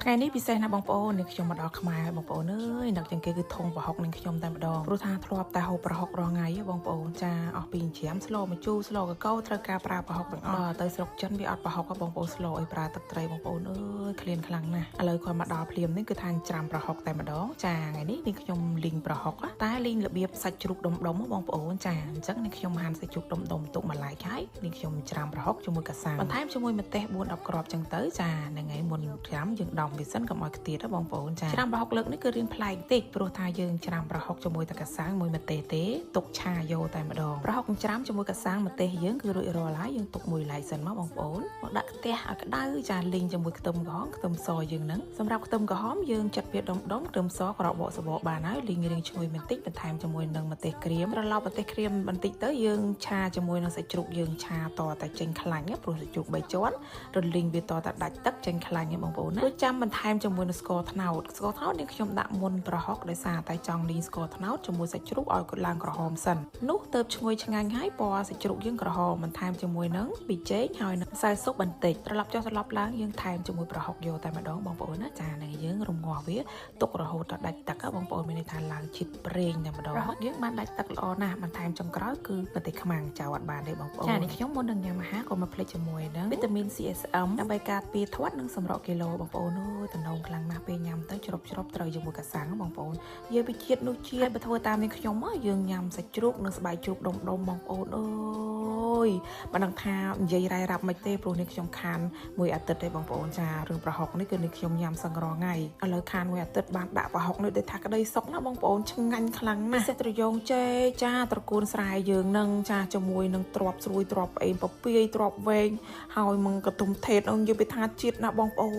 ថ្ងៃនេះពិសេសណាស់បងប្អូននេះខ្ញុំមកដល់ខ្មែរហើយបងប្អូនអើយនឹកជាងគេគឺធុងប្រហុកនឹងខ្ញុំតែម្ដងព្រោះថាធ្លាប់តែហូបប្រហុករាល់ថ្ងៃហ៎បងប្អូនចាអស់ពីច្រាមស្លម្ជូរស្លកកូរត្រូវការប្រើប្រហុកទាំងអស់ទៅស្រុកចិនវាអត់ប្រហុកហ៎បងប្អូនស្លអីប្រើទឹកត្រីបងប្អូនអើយឃ្លានខ្លាំងណាស់ឥឡូវគាត់មកដល់ភ្លាមនេះគឺថាច្រាមប្រហុកតែម្ដងចាថ្ងៃនេះនេះខ្ញុំលីងប្រហុកតែលីងរបៀបសាច់ជ្រូកដុំដុំបងប្អូនចាអញ្ចឹងនេះខ្ញុំហាន់សាច់ជ្រូកដុំដុំទុកមួយឡែកហើយនេះខ្ញុំច្រាមប្រហុកជាមួយកាសាំងបន្ថែមជាមួយម្ទេស4 10គ្រាប់ចឹងទៅចាហ្នឹងហើយមុនច្រាមយើងដំវាសិនកុំឲ្យខ្ទាតណាបងប្អូនចាច្រាមប្រហុកលើកនេះគឺរៀងប្លែកតិចព្រោះថាយើងច្រាមប្រហុកជាមួយតែកាសាំងមួយម្ទេសទេទុកឆាយកតែម្ដងប្រហុកច្រាមជាមួយកាសាំងម្ទេសយើងគឺរួចរាល់ហើយយើងទុកមួយឡែកសិនមកបងប្អូនមកដាក់ខ្ទះឲ្យក្តៅចាលីងជាមួយខ្ទឹមក្រហមខ្ទឹមសយើងហ្នឹងសម្រាប់ខ្ទឹមក្រហមយើងចាត់វាដុំដុំខ្ទឹមសក្របកសបកបានហើយលីងរៀងឈ្ងុយបន្តិចបន្ថែមជាមួយនឹងម្ទេសក្រៀមត្រឡប់ម្ទេសក្រៀមបន្តិចទៅយើងឆាជាមួយនឹងសាច់ជ្រូកយើងឆាតតែចេញខ្លាញ់ព្រោះសាច់ជ្រូក3ជាន់រលីងវាតតែដាច់ទឹកចេញខ្លាញ់បងប្អូនណារួចចាំបន្ថែមជាមួយនឹងស្ករត្នោតស្ករត្នោតនេះខ្ញុំដាក់មុនប្រហុកដោយសារតែចង់លីងស្ករត្នោតជាមួយសាច់ជ្រូកឲ្យគាត់ឡើងក្រហមសិននោះទៅឈ្ងុយឆ្ងាញ់ហើយពណ៌សាច់ជ្រូកយើងក្រហមបន្ថែមជាមួយនឹងប៊ីចេងហើយនឹងម្សៅស៊ុបបន្តិចត្រឡប់ចុះត្រឡប់ឡើងយើងថែមជាមួយប្រហុកយកតែម្ដងបងប្អូនណាចានឹងយើងរងាស់វាទុករហូតដល់ដាច់ទឹកបងប្អូនមានន័យថាឡើងជាតិប្រេងតែម្ដងប្រហុកយើងបានដាច់ទឹកល្អណាស់បន្ថែមចុងក្រោយគឺម្ទេសខ្មាំងចៅអត់បានទេបងប្អូនចានេះខ្ញុំមុននឹងញ៉ាំអាហារក៏មកភ្លេចជាមួយនឹងវីតាមីន CSM ដើម្បីការពារធាត់និងសម្រក់គីឡូបងប្អូនអើយតំណងខ្លាំងណាស់ពេលញ៉ាំទៅជ្រប់ជ្រប់ត្រូវជាមួយកាសាំងបងប្អូននិយាយពីជាតិនោះជាតិបើធ្វើតាមនេះខ្ញុំយើងញ៉ាំសាច់ជ្រូកនិងស្បែកជ្រូកដុំដុំបងប្អូនអើយមិនដឹងថានិយាយរ៉ាយរ៉ាប់មិនទេព្រោះនេះខ្ញុំខានមួយអាទិត្យទេបងប្អូនចារឿងប្រហុកនេះគឺនេះខ្ញុំញ៉ាំសឹងរាល់ថ្ងៃឥឡូវខានមួយអាទិត្យបានដាក់ប្រហុកនេះដូចថាក្តីសុកណាបងប្អូនឆ្ងាញ់ខ្លាំងណាស់ពិសេសត្រយងចេចាត្រកួនស្រែយើងនឹងចាជាមួយនឹងទ្របស្រួយទ្របអេមពពាយទ្របវែងហើយមកកតុំថេតនឹងនិយាយពីថាជាតិណាបងប្អូ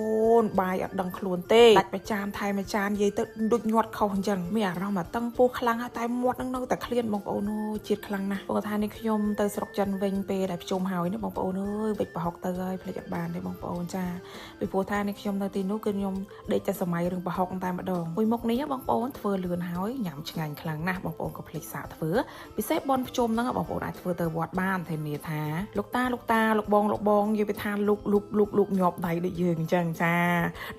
នបាយអត់ដឹងខ្លួនទេដាច់មួយចានថែមមួយចាននិយាយទៅដូចញាត់ខុសអញ្ចឹងមានអារម្មណ៍ថាតឹងពោះខ្លាំងហើយតែមាត់នឹងនៅតែឃ្លានបងប្អូនអូជាតិខ្លាំងណាស់ព្រោះថានេះខ្ញុំទៅស្រុកចិនវិញពេលដែលភ្ជុំហើយណាបងប្អូនអើយវិចប្រហុកទៅហើយភ្លេចអត់បានទេបងប្អូនចាពីព្រោះថានេះខ្ញុំនៅទីនោះគឺខ្ញុំដេកតែសម័យរឿងប្រហុកតែម្ដងមួយមុខនេះបងប្អូនធ្វើលឿនហើយញ៉ាំឆ្ងាញ់ខ្លាំងណាស់បងប្អូនក៏ភ្លេចសាកធ្វើពិសេសបនភ្ជុំហ្នឹងបងប្អូនអាចធ្វើទៅវត្តបានធានាថាលោកតាលោកតាលោកបងលោកបងនិយាយពីថាលោកលោកលោកលោកញាប់ដៃដូចយើងអញ្ចឹងចា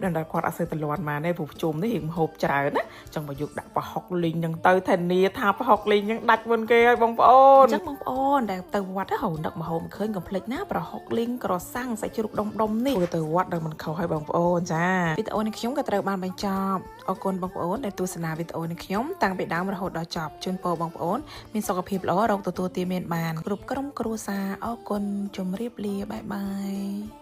ដល់តែគាត់អត់សូវតលាន់បានទេព្រោះភ្ជុំនេះរៀងហូបច្រើនណាចង់មកយកដាក់ប្រហុកលីងហ្នឹងទៅធានាថាប្រហុកលីងហ្នឹងដាច់មុនគេហើយបងប្អូនអញ្ចឹងបងប្អូនដែលទៅវត្តហៅនឹកម្ហូបឃើញកុំភ្លេចណាប្រហុកលីងក្រសាំងសាច់ជ្រូកដុំដុំនេះធ្វើទៅវត្តដល់មិនខុសហើយបងប្អូនចាវីដេអូនេះខ្ញុំក៏ត្រូវបានបញ្ចប់អរគុណបងប្អូនដែលទស្សនាវីដេអូនេះខ្ញុំតាំងពីដើមរហូតដល់ចប់ជូនពរបងប្អូនមានសុខភាពល្អរកទទួលទានមានបានគ្រប់ក្រុមគ្រួសារអរគុណជម្រាបលា bye bye.